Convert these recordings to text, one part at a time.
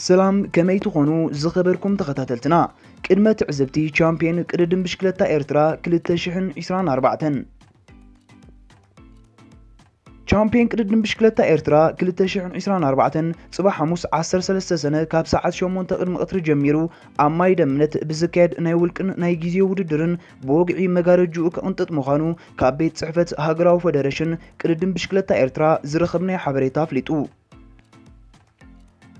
ሰላም፣ ከመይ ትኾኑ ዝኸበርኩም ተኸታተልትና? ቅድመ ትዕዝብቲ ቻምፒየን ቅድድም ብሽክለታ ኤርትራ ክልተ ሽሕን ዕስራን ኣርባዕተን። ቻምፒየን ቅድድም ብሽክለታ ኤርትራ ክልተ ሽሕን ዕስራን ኣርባዕተን ጽባሕ ሓሙስ ዓሰርተ ሰለስተ ሰነ ካብ ሰዓት ሸሞንተ ቅድሚ ቀትሪ ጀሚሩ ኣብ ማይ ደምነት ብዝካየድ ናይ ውልቅን ናይ ግዜ ውድድርን ብወግዒ መጋረጅኡ ክቕንጥጥ ምዃኑ ካብ ቤት ጽሕፈት ሃገራዊ ፈደረሽን ቅድድም ብሽክለታ ኤርትራ ዝረኸብናዮ ሓበሬታ ኣፍሊጡ።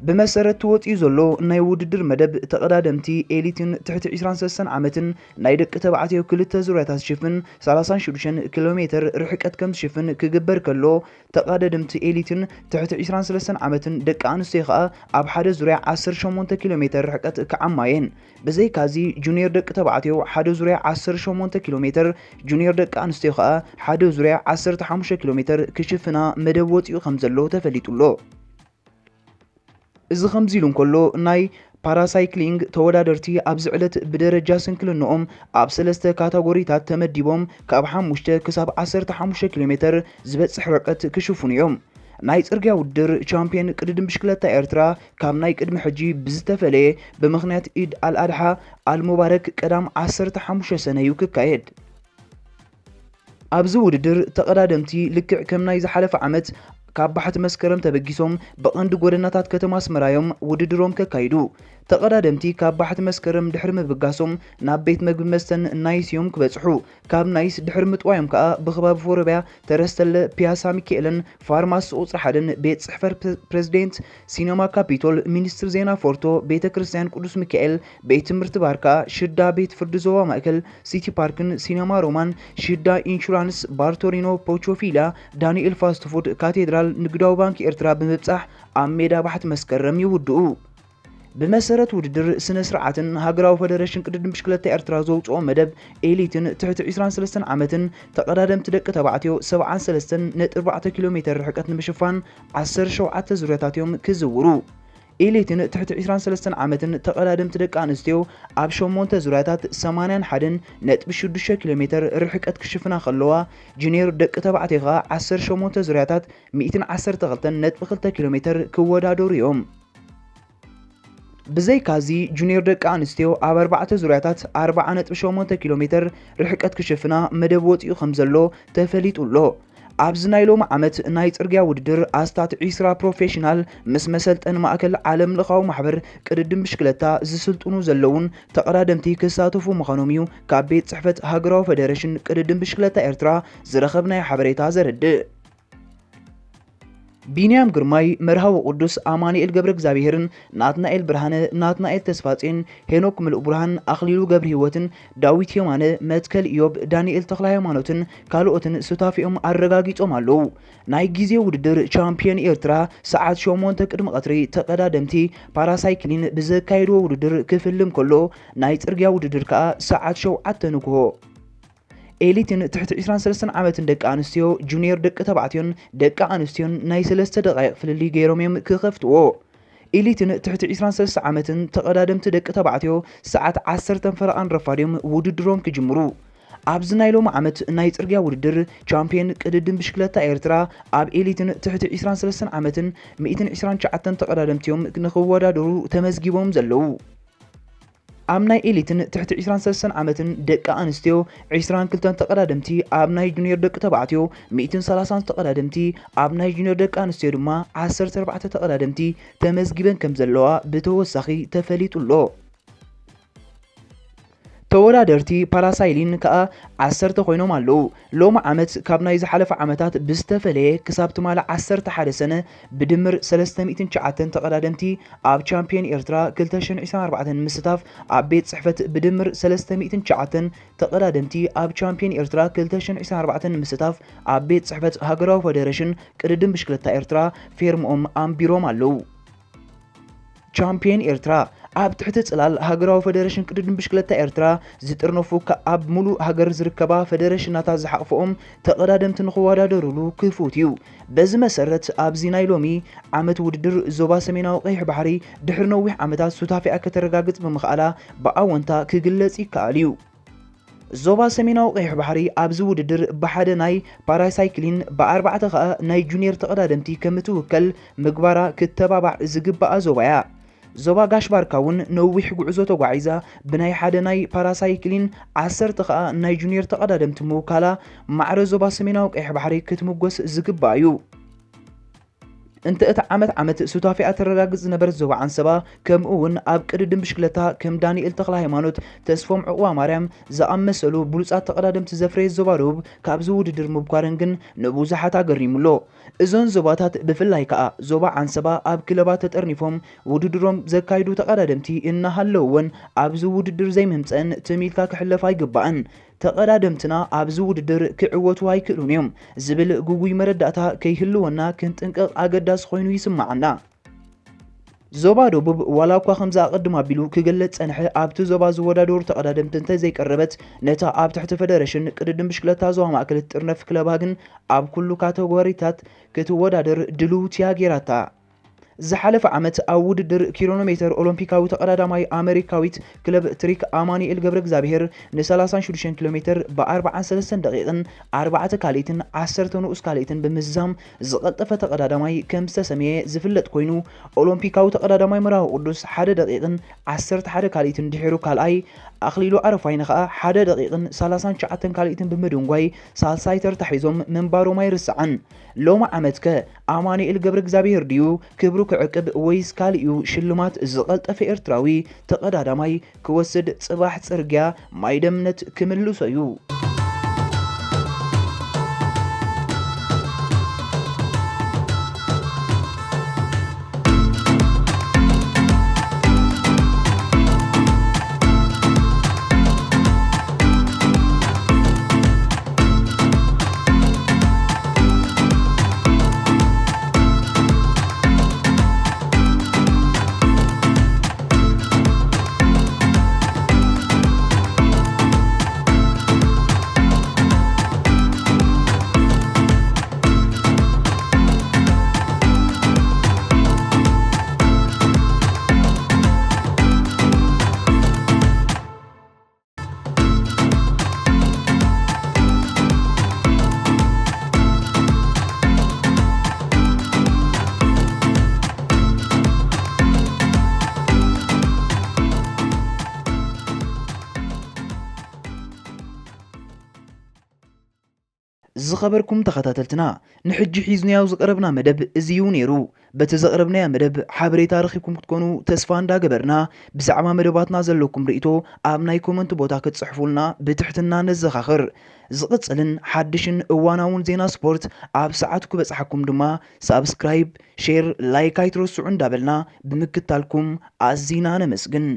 ብመሰረት ተወጺኡ ዘሎ ናይ ውድድር መደብ፣ ተቐዳደምቲ ኤሊትን ትሕቲ ዕስራን ሰለስተን ዓመትን ናይ ደቂ ተባዕትዮ ክልተ ዙርያታት ዝሽፍን ሰላሳን ሽዱሽተን ኪሎ ሜተር ርሕቀት ከም ዝሽፍን ክግበር ከሎ፣ ተቐዳደምቲ ኤሊትን ትሕቲ ዕስራን ሰለስተን ዓመትን ደቂ ኣንስትዮ ከኣ ኣብ ሓደ ዙርያ ዓሰርተ ሸሞንተ ኪሎ ሜተር ርሕቀት ክዓማ እየን። ብዘይካዚ፣ ጁኒየር ደቂ ተባዕትዮ ሓደ ዙርያ ዓሰርተ ሸሞንተ ኪሎ ሜተር፣ ጁኒየር ደቂ ኣንስትዮ ከኣ ሓደ ዙርያ ዓሰርተ ሓሙሽተ ኪሎ ሜተር ክሽፍና መደብ ወጺኡ ከም ዘሎ ተፈሊጡ ኣሎ። እዚ ከምዚ ኢሉ እንከሎ፣ ናይ ፓራሳይክሊንግ ተወዳደርቲ ኣብዚ ዕለት ብደረጃ ስንክልንኦም ኣብ ሰለስተ ካታጎሪታት ተመዲቦም ካብ ሓሙሽተ ክሳብ ዓሰርተ ሓሙሽተ ኪሎ ሜተር ዝበጽሕ ርሕቀት ክሽፍኑ እዮም። ናይ ጽርግያ ውድድር ቻምፒየን ቅድድም ብሽክለታ ኤርትራ ካብ ናይ ቅድሚ ሕጂ ብዝተፈለየ ብምኽንያት ኢድ ኣልኣድሓ ኣልሙባረክ ቀዳም ዓሰርተ ሓሙሽተ ሰነ እዩ ክካየድ። ኣብዚ ውድድር ተቐዳደምቲ ልክዕ ከም ናይ ዝሓለፈ ዓመት ካብ ባሕቲ መስከረም ተበጊሶም ብቐንዲ ጎደናታት ከተማ ኣስመራ እዮም ውድድሮም ከካይዱ። ተቐዳደምቲ ካብ ባሕቲ መስከረም ድሕሪ ምብጋሶም ናብ ቤት መግቢ መስተን ናይስ እዮም ክበጽሑ። ካብ ናይስ ድሕሪ ምጥዋዮም ከኣ ብኸባቢ ፎረብያ፣ ተረስተለ፣ ፒያሳ ሚካኤልን ፋርማሲ ቁጽሪ ሓደን ቤት ጽሕፈት ፕረ-፣ ፕሬዝደንት ሲነማ ካፒቶል፣ ሚኒስትሪ ዜና ፎርቶ፣ ቤተ ክርስቲያን ቅዱስ ሚካኤል፣ ቤት ትምህርቲ ባርካ፣ ሽዳ ቤት ፍርዲ ዞባ ማእከል፣ ሲቲ ፓርክን ሲነማ ሮማን፣ ሽዳ ኢንሹራንስ፣ ባርቶሪኖ፣ ፖቾፊላ፣ ዳንኤል ፋስት ፉድ፣ ካቴድራል፣ ንግዳዊ ባንክ ኤርትራ ብምብጻሕ ኣብ ሜዳ ባሕቲ መስከረም ይውድኡ። ብመሰረት ውድድር ስነ ስርዓትን ሃገራዊ ፈደረሽን ቅድድም ብሽክለታ ኤርትራ ዘውጽኦ መደብ፣ ኤሊትን ትሕቲ ዕስራን ሰለስተን ዓመትን ተቐዳደምቲ ደቂ ተባዕትዮ ሰብዓን ሰለስተን ነጥቢ ኣርባዕተ ኪሎ ሜተር ርሕቀት ንምሽፋን ዓሰርተ ሸውዓተ ዙርያታት እዮም ክዝውሩ። ኤሊትን ትሕቲ ዕስራን ሰለስተን ዓመትን ተቐዳደምቲ ደቂ ኣንስትዮ ኣብ ሸሞንተ ዙርያታት ሰማንያን ሓደን ነጥቢ ሽዱሽተ ኪሎ ሜተር ርሕቀት ክሽፍና ከለዋ፣ ጁኒየር ደቂ ተባዕትዮ ከኣ ዓሰርተ ሸሞንተ ዙርያታት ሚእትን ዓሰርተ ክልተን ነጥቢ ክልተ ኪሎ ሜተር ክወዳደሩ እዮም። ብዘይካዚ፣ ጁኒየር ደቂ ኣንስትዮ ኣብ ኣርባዕተ ዙርያታት ኣርብዓ ነጥቢ ሸሞንተ ኪሎ ሜተር ርሕቀት ክሽፍና መደብ ወጺኡ ከም ዘሎ ተፈሊጡ ኣሎ። ኣብዚ ናይ ሎሚ ዓመት ናይ ጽርግያ ውድድር ኣስታት ዒስራ ፕሮፌሽናል ምስ መሰልጠኒ ማእከል ዓለም ለኻዊ ማሕበር ቅድድም ብሽክለታ ዝስልጥኑ ዘለውን ተቐዳደምቲ ክሳተፉ ምዃኖም እዩ ካብ ቤት ጽሕፈት ሃገራዊ ፈደረሽን ቅድድም ብሽክለታ ኤርትራ ዝረኸብናዮ ሓበሬታ ዘረድእ። ቢንያም ግርማይ፣ መርሃዊ ቅዱስ፣ ኣማኑኤል ገብረ እግዚኣብሄርን ናትናኤል ብርሃነ፣ ናትናኤል ተስፋጼን፣ ሄኖክ ምሉእ ብርሃን፣ ኣኽሊሉ ገብረ ህይወትን ዳዊት የማነ፣ መትከል ኢዮብ፣ ዳንኤል ተኽለ ሃይማኖትን ካልኦትን ሱታፌኦም ኣረጋጊጾም ኣለዉ። ናይ ግዜ ውድድር ቻምፒዮን ኤርትራ ሰዓት ሸሞንተ ቅድሚ ቀትሪ ተቐዳደምቲ ፓራሳይክሊን ብዘካየድዎ ውድድር ክፍልም ከሎ፣ ናይ ጽርግያ ውድድር ከኣ ሰዓት ሸውዓተ ንግሆ። ኤሊትን ትሕቲ ዕስራን ሰለስተን ዓመትን ደቂ ኣንስትዮ፣ ጁኒየር ደቂ ተባዕትዮን ደቂ ኣንስትዮን ናይ ሰለስተ ደቓይቕ ፍልልይ ገይሮም እዮም ክኸፍትዎ። ኤሊትን ትሕቲ ዕስራን ሰለስተ ዓመትን ተቐዳደምቲ ደቂ ተባዕትዮ ሰዓት ዓሰርተ ፈረቓን ረፋድ እዮም ውድድሮም ክጅምሩ። ኣብዚ ናይ ሎሚ ዓመት ናይ ጽርግያ ውድድር ቻምፒየን ቅድድም ብሽክለታ ኤርትራ ኣብ ኤሊትን ትሕቲ ዕስራን ሰለስተን ዓመትን ሚእትን ዕስራን ትሽዓተን ተቐዳደምቲ እዮም ንኽወዳደሩ ተመዝጊቦም ዘለዉ። ኣብ ናይ ኤሊትን ትሕቲ ዕስራን ሰለስተን ዓመትን ደቂ ኣንስትዮ ዕስራን ክልተን ተቐዳደምቲ፣ ኣብ ናይ ጁኒየር ደቂ ተባዕትዮ ሚእትን ሰላሳን ተቐዳደምቲ፣ ኣብ ናይ ጁኒየር ደቂ ኣንስትዮ ድማ ዓሰርተ ኣርባዕተ ተቐዳደምቲ ተመዝጊበን ከም ዘለዋ ብተወሳኺ ተፈሊጡ ኣሎ። ተወዳደርቲ ፓራሳይሊን ከኣ ዓሰርተ ኮይኖም ኣለዉ። ሎሚ ዓመት ካብ ናይ ዝሓለፈ ዓመታት ብዝተፈለየ፣ ክሳብ ትማሊ ዓሰርተ ሓደ ሰነ ብድምር ሰለስተ ሚእትን ትሽዓተን ተቐዳደምቲ ኣብ ቻምፒዮን ኤርትራ ክልተ ሽሕን ዕስራን ኣርባዕተን ንምስታፍ ኣብ ቤት ጽሕፈት ብድምር ሰለስተ ሚእትን ትሽዓተን ተቐዳደምቲ ኣብ ቻምፒዮን ኤርትራ ክልተ ሽሕን ዕስራን ኣርባዕተን ንምስታፍ ኣብ ቤት ጽሕፈት ሃገራዊ ፈደረሽን ቅድድም ብሽክለታ ኤርትራ ፌርምኦም ኣንቢሮም ኣለዉ። ቻምፒየን ኤርትራ ኣብ ትሕቲ ጽላል ሃገራዊ ፈደረሽን ቅድድም ብሽክለታ ኤርትራ ዝጥርነፉ፣ ከ-፣ ኣብ ሙሉእ ሃገር ዝርከባ ፈደረሽናታት ዝሓቕፈኦም ተቐዳደምቲ ንኽወዳደሩሉ ክፉት እዩ። በዚ መሰረት፣ ኣብዚ ናይ ሎሚ ዓመት ውድድር፣ ዞባ ሰሜናዊ ቀይሕ ባሕሪ ድሕሪ ነዊሕ ዓመታት ሱታፌኣ ከተረጋግጽ ብምኽኣላ ብኣወንታ ክግለጽ ይከኣል እዩ። ዞባ ሰሜናዊ ቀይሕ ባሕሪ ኣብዚ ውድድር ብሓደ ናይ ፓራሳይክሊን፣ ብኣርባዕተ ኸኣ ናይ ጁኒየር ተቐዳደምቲ ከም እትውከል ምግባራ ክተባባዕ ዝግባኣ ዞባ እያ። ዞባ ጋሽ ባርካ እውን ነዊሕ ጉዕዞ ተጓዒዛ፣ ብናይ ሓደ ናይ ፓራሳይክሊን፣ ዓሰርተ ከኣ ናይ ጁኒየር ተቐዳደምቲ ምውካላ፣ ማዕረ ዞባ ሰሜናዊ ቀይሕ ባሕሪ ክትምጎስ ዝግባእ እዩ። እንተ እቲ ዓመት ዓመት ሱታፌኣ ተረጋግጽ ዝነበረት ዞባ ዓንሰባ፣ ከምኡ እውን ኣብ ቅድድም ብሽክለታ ከም ዳንኤል ተኽለ ሃይማኖት፣ ተስፎም ዕቑባ ማርያም ዝኣመሰሉ ብሉጻት ተቐዳደምቲ ዘፍረየት ዞባ ደቡብ ካብዚ ውድድር ምብኳረን ግን ንብዙሓት ኣገሪሙ ኣሎ። እዞን ዞባታት፣ ብፍላይ ከኣ ዞባ ዓንሰባ፣ ኣብ ክለባት ተጠርኒፎም ውድድሮም ዘካይዱ ተቐዳደምቲ እናሃለውወን፣ ኣብዚ ውድድር ዘይምምጸአን ትም ኢልካ ክሕለፍ ኣይግባእን። ተቐዳደምትና ኣብዚ ውድድር ክዕወቱ ኣይክእሉን እዮም ዝብል ግጉይ መረዳእታ ከይህልወና ክንጥንቀቕ ኣገዳሲ ኮይኑ ይስምዓና። ዞባ ደቡብ ዋላ እኳ ከምዚ ኣቐድም ኣቢሉ ክግለጽ ጸንሐ፣ ኣብቲ ዞባ ዝወዳደሩ ተቐዳደምቲ እንተዘይቀረበት፣ ነታ ኣብ ትሕቲ ፈደረሽን ቅድድም ብሽክለታ ዞባ ማእከል እትጥርነፍ ክለባ ግን ኣብ ኩሉ ካተጎሪታት ክትወዳደር ድልውቲ እያ ጌራታ። ዝሓለፈ ዓመት ኣብ ውድድር ኪሮኖሜተር ኦሎምፒካዊ ተቐዳዳማይ ኣመሪካዊት ክለብ ትሪክ ኣማኑኤል ገብረ እግዚኣብሔር ን ሰላሳን ሽዱሽተን ኪሎ ሜተር ብ ኣርባዓን ሰለስተን ደቂቕን ኣርባዕተ ካልኢትን ዓሰርተ ንኡስ ካልኢትን ብምዝዛም ዝቐልጠፈ ተቐዳዳማይ ከም ዝተሰምየ ዝፍለጥ ኮይኑ፣ ኦሎምፒካዊ ተቐዳዳማይ መርሃዊ ቅዱስ ሓደ ደቂቕን ዓሰርተ ሓደ ካልኢትን ድሒሩ ካልኣይ፣ ኣኽሊሉ ኣረፋይነ ኸኣ ሓደ ደቂቕን ሰላሳን ትሽዓተን ካልኢትን ብምድንጓይ ሳልሳይ ተርታ ሒዞም ምንባሮም ኣይርሳዕን። ሎሚ ዓመትከ ኣማኑኤል ገብረ እግዚኣብሔር ድዩ ክብሩ ክዕቅብ ወይስ ካልእ እዩ ሽልማት ዝቐልጠፈ ኤርትራዊ ተቐዳዳማይ ክወስድ ጽባሕ ጽርግያ ማይ ደምነት ክምልሶ እዩ። ዝኸበርኩም ተኸታተልትና፣ ንሕጂ ሒዝናዮ ዝቐረብና መደብ እዚ እዩ ነይሩ። በቲ ዘቕረብናዮ መደብ ሓበሬታ ረኺብኩም ክትኮኑ ተስፋ እንዳገበርና፣ ብዛዕባ መደባትና ዘለኩም ርእይቶ ኣብ ናይ ኮመንት ቦታ ክትጽሕፉልና ብትሕትና ነዘኻኽር። ዝቕጽልን ሓድሽን እዋናውን ዜና ስፖርት ኣብ ሰዓቱ ክበጽሓኩም ድማ ሳብስክራይብ፣ ሼር፣ ላይክ ኣይትረስዑ እንዳበልና ብምክታልኩም ኣዚና ነመስግን።